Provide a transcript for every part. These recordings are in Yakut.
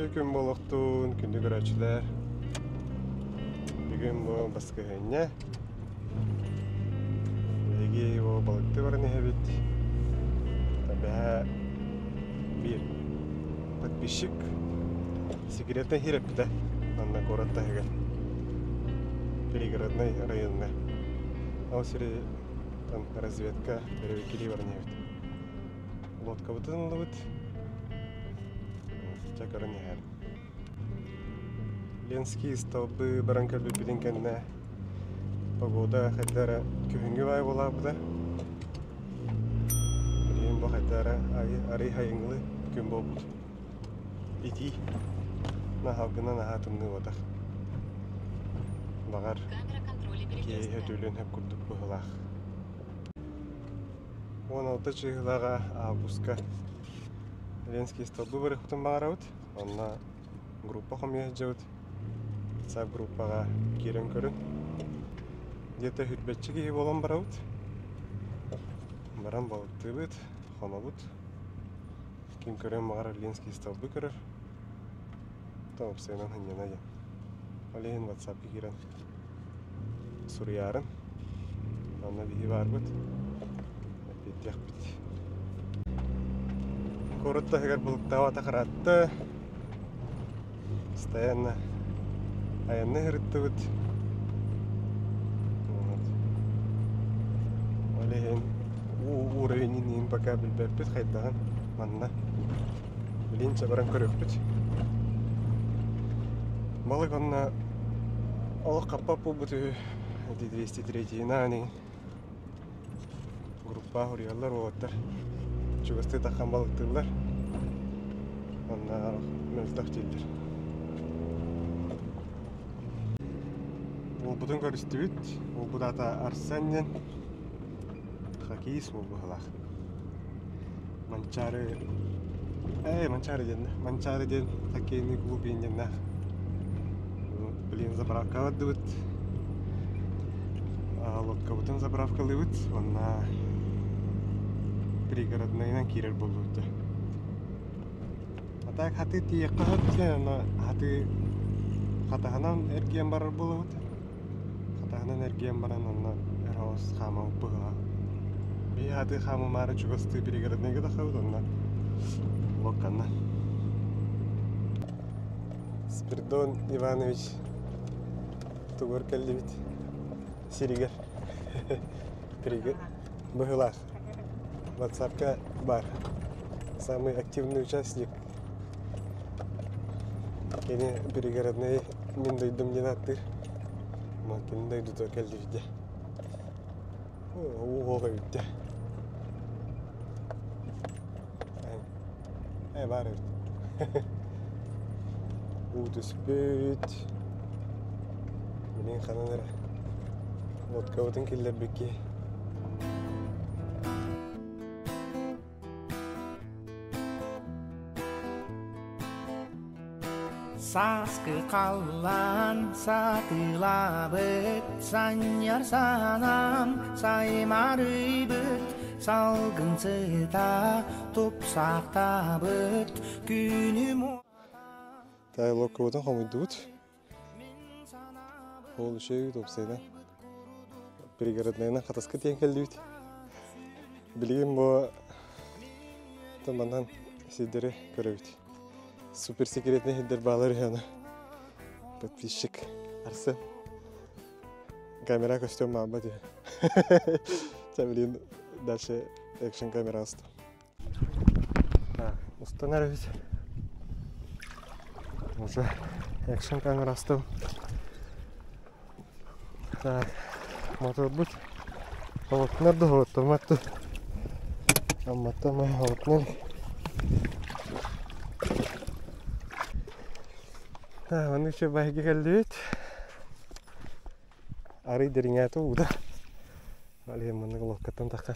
Үтүө күн буолуохтун, күндү көрөөччүлэр. Бүгүн бу баскыһыанньа. Биһиги бу балыктыы баран иһэбит. Бэһэ биир подписчик секретный хирэппитэ манна куорат таһыгар пригородный районҥа. Ол сири там разведка бэрэбиккилии баран иһэбит. Лодкабытын ыллыбыт. Чэ көрөн иһэр. Ленский столбы баран көрбүппүтүн кэннэ погода хайда эрэ күһүҥҥү баай буолаабыта. Билигин бу хайда эрэ арый хайыҥлы күн буолбут. Итии. Наһалгынан наһаа тымныы буотах. Баҕар киэһэ түлүн хөп курдук быһылаах. 16 чыыһылаҕа августка Ленский столбу барыахпытын баҕарабыт. Онно группа хомуйа сылдьабыт. WhatsApp группаҕа киирэн көрүн. Где-то хүрбэччи киһи буолан барабыт. Баран балыктыыбыт, хонобут. Ким көрүөн баҕарар Ленский столбу көрөр. Уопсайынан сынньана диэн. Ол иһин WhatsApp-ка киирэн суруйаарын. Онно биһи баарбыт. Эппиэттиэхпит. Куорат таһыгар былыттаабатах ыраатта. Постоянно айанныы сырыттыбыт. Вот. Ол иһин уу уровенин пока билбэппит хайдаҕын манна. Билин баран көрүөхпүт. Балык онно олох хаппап буолбут үһү. Ити 203 ани группа уруйаллар уолаттар. Чугастыы таххан балыктыыллар. Онно мөлтөх дииллэр. Уолбутун көрүстүбүт. Уолбут аата Арсен диэн. Хоккеист уол быһыылаах. Манчаары ээ Манчаары диэн Манчаары диэн хоккейный клуб иэнньэннээх. Блин, заправка бардыбыт. Лодкабытын заправкалыыбыт уонна пригороднайынан киирэр буоллубут дьэ. А так хатыы тиийиэххэ сөп диэн онно хатыы хатаһынан эргийэн барар буолабыт. Хатаһынан эргийэн баран онно өр хаамабыт быһыылаах. Биһи хатыы хаамымаары чугастыы пригороднайга тахсабыт онно локканна. Спиридон Иванович тугар кэллибит сиригэр быһыылаах. Ватсапка бар. Самый активный участник. Кини пригородный мин дойдум диэн ааттыыр. Кини дойдутугар кэллибит дьэ. Уу эбит дьэ. Ээ баар эбит. Уу түспүт. Билигин ханан эрэ лодкабытын киллэрбикки. Сааскы халлаан сатыылаабыт, санньар санаам саймарыйбыт, салгын сыта тупсахтаабыт, күнүм Таай лодкабытын хомуйдубут. Ол үчүгэй уопсайынан пригороднайынан Хатаска тиийэн кэллибит. Билигин бу манан сирдэри көрөбүт. Суперсекретный сирдэр баалар үһү аны. Подписчик Арсен. Камера көстүөн маамба дии. Чэ билигин дальше экшн камера усту. Устан эрэбит. Уже экшн камера устум. Так, моторбут холотунар да холоттумат да. Амматтан холотунар. Так, маннык үчүгэй баһыйга кэллибит. Арый дириҥээтэ уута. Ол иһин маннык лодкаттан тахсан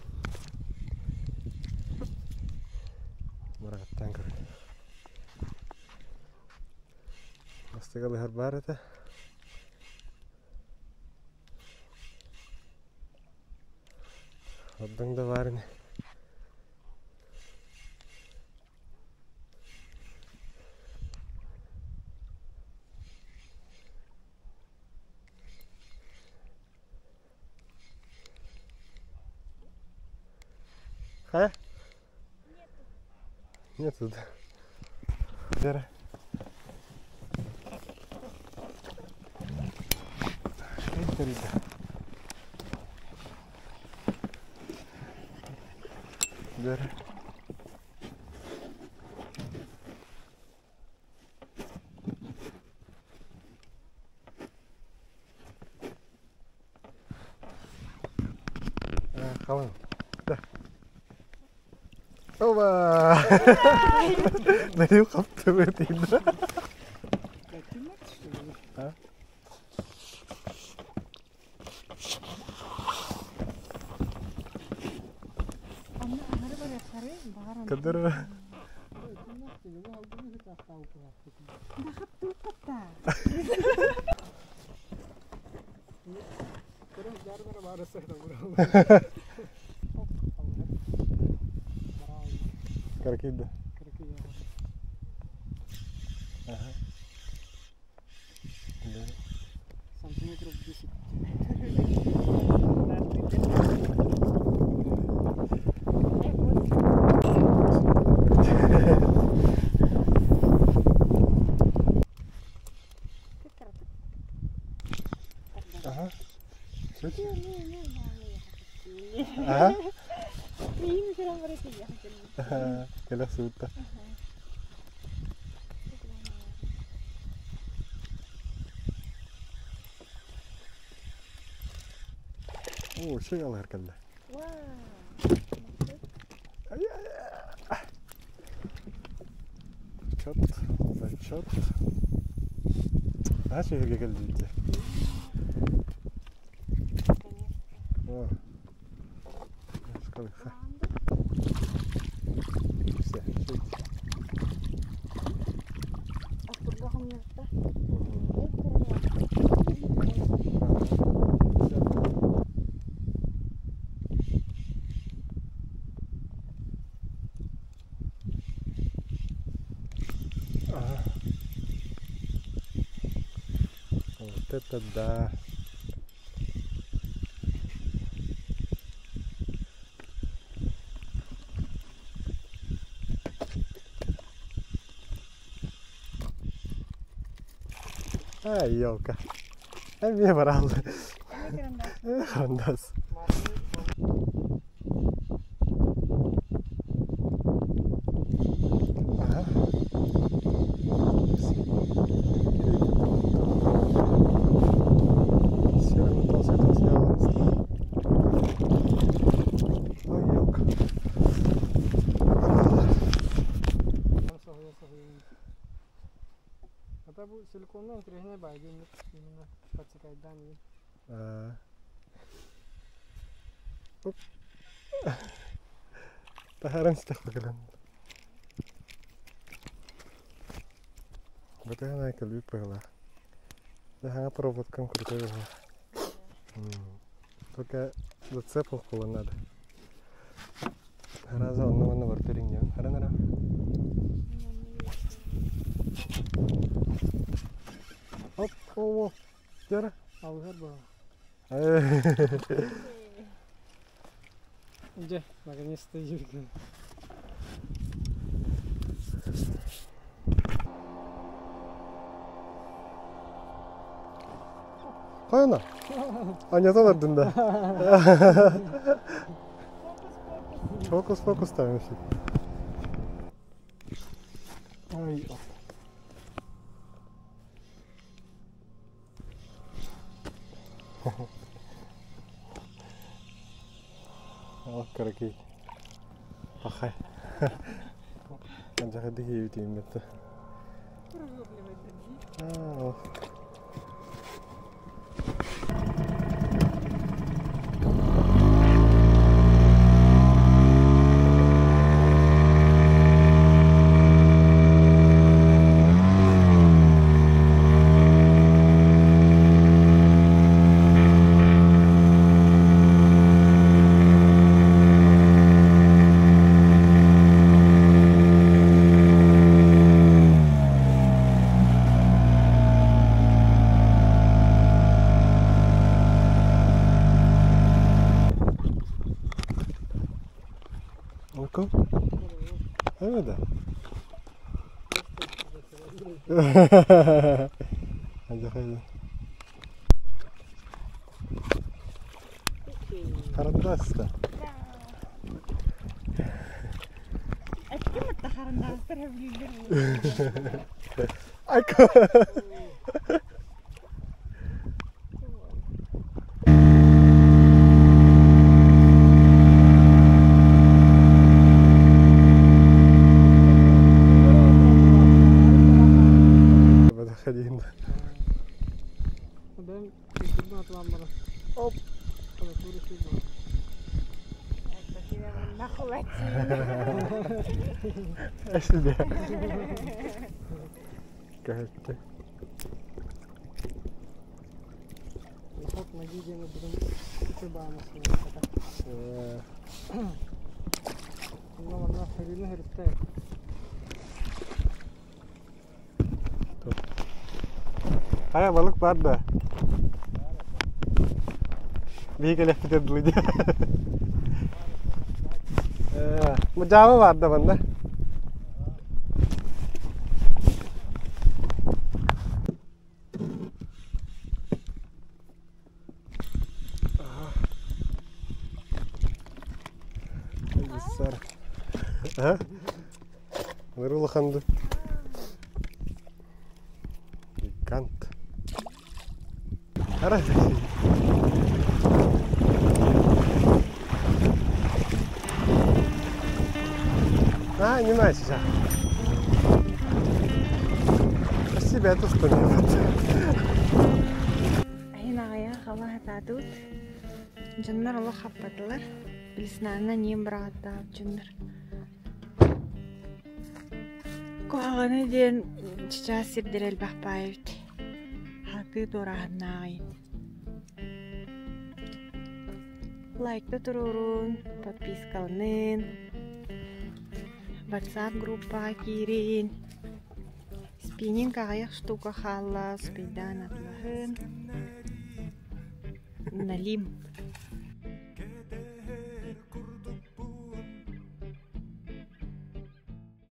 быраҕаттаан көрөн. Бастакы алыһар баар этэ. Ордуҥ да баар ини. Хайа? Нету. Вера. Вера. Халын. Да. Оба! Бэйи хаптыбыт инде. А? Кадыр. Каракида. Ага. Да. Сантиметров 10. Ага. Ага. Кэлэ суутта. Оо, шей алар кэллэ. Зачет, зачет. Наша эргэ кэлдиитэ. О. Сколько? Все, Ага. Вот это да. Ай, елка. Эмиэ барааллы. Харандас. Ага. Ой, елка. Это бу силиконный интириэһинэй баайга именно подсекайдаан Таһааран истэхпэ кэлэн. Бытыган кэлбит быһыылаах. Хаҥа проводкам крутой быһыылаах. Только зацеп около надо. Раза онно манна барыта ириҥньэҕин. Харан ара. Оп, о, Дьара. Алыһар баа. Дьэ, наконец-то диэбиккин. Хайана? Анята бардын да. Фокус, фокус ставим все. Ай, Ол кыракый. Пахай. Анжаха дихи тиимметте. Аа, Айко? Эме да. Ажахай. Харандаас да. Эттим атта харандаастар хөбүлүүллэр Айко. Бэйэм күүрдүн атылаан баран. Оп! Эсиде. Көһөттө. Лохот ноги диэни бүгүн үчү баанасына Онно манна хөрүүнү хөрүттэ. Хайа балык бар да. Биһи кэлэхпитер дылы дии. Мудьаама бар да манна. А? Нырылаханды. Гигант. Ара. А, не знаю сейчас. Спасибо, я тут Айын аҕыйах алаһатаатыбыт. Дьоннор олох хаппатылар. Билснаанна ньиэм быраҕаттаабыт дьоннор. Куһаҕаны диэн чычаас сирдэр элбэх баай эбит. Хатыы туорааһыннааҕыйын. Лайкта туруорун, подпискаланын, WhatsApp группаҕа киирин. Спиннинг аҕыйах штука хаалла, спейдаан атылаһын. Налим.